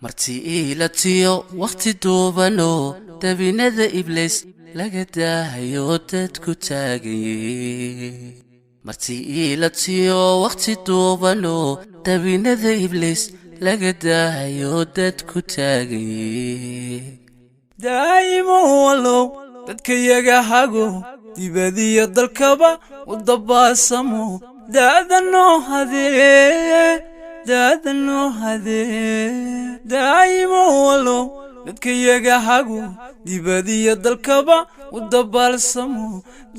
Marti iilatiyo wakhti duubanoo dabinada Ibliis laga daahayo dadku taagaye. Marti iilatiyo wakhti duubanoo dabinada Ibliis laga daahayo dadku taagaye. Daa'imo Allow, dadka yaga hago, dibadiyo dalkaba u dabaasamo. Daada noo hadee, daada noo hadee. Daa'imo Allow, dadka yaga hago, dibadiyo dalkaba u dabaalsamo.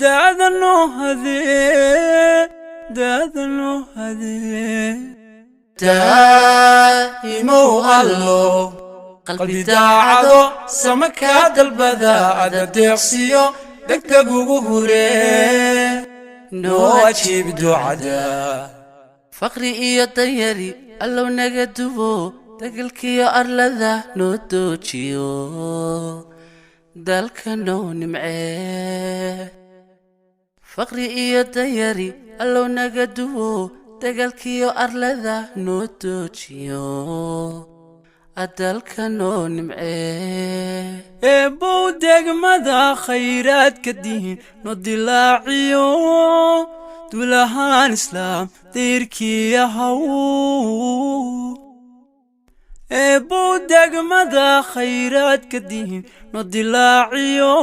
Daada noo hadee, daada noo hadee. Daa'imow Allow, qalbi daacado sama kaa dalbada, ada deeqsiyo degdeg ugu huree, noo ajiib ducada. Faqri iyo danyari Allow naga dubo, dagalkiyo arlada noo doojiyo, dalka noo nimcee. Faqri iyo danyari Allow naga dubo, dagalkiyo arlada noo doojiyo, dalka noo nimcee. Eebbow, degmada khayraadka dihin no dilaaciyo, dulahaan Islaam dayrkii ahaw. Eebbow, degmada khayraadka dihin no dilaaciyo,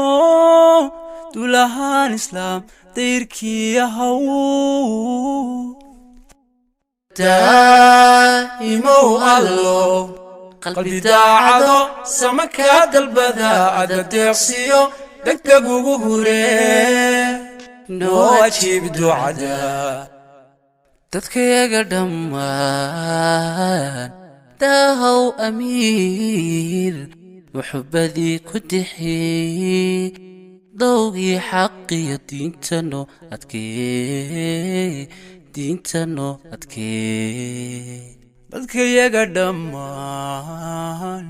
dulahaan Islaam dayrkii ahaw. Daa'imow Allow, qalbi daacado sama kaa dalbada, ada deeqsiyo degdeg ugu huree, noo ajiib ducada. Dadkayaga dhammaan daahow amiir, muxubbadii ku dixi, dowgii xaqiyo diintano adkee, diintano adkee. Dadkayaga dhammaan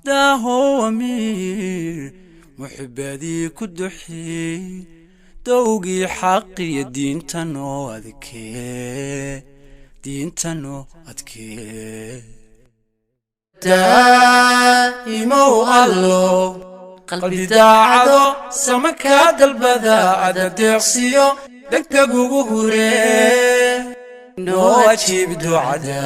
daahow amiir, muxibadii ku duxi, dowgii xaqiyo diintanoo adkee, diintanoo adkee. Daa'imow Allow, qalbi daacado sama kaa dalbada, ada deeqsiyo degdeg ugu huree, noo ajiib ducada.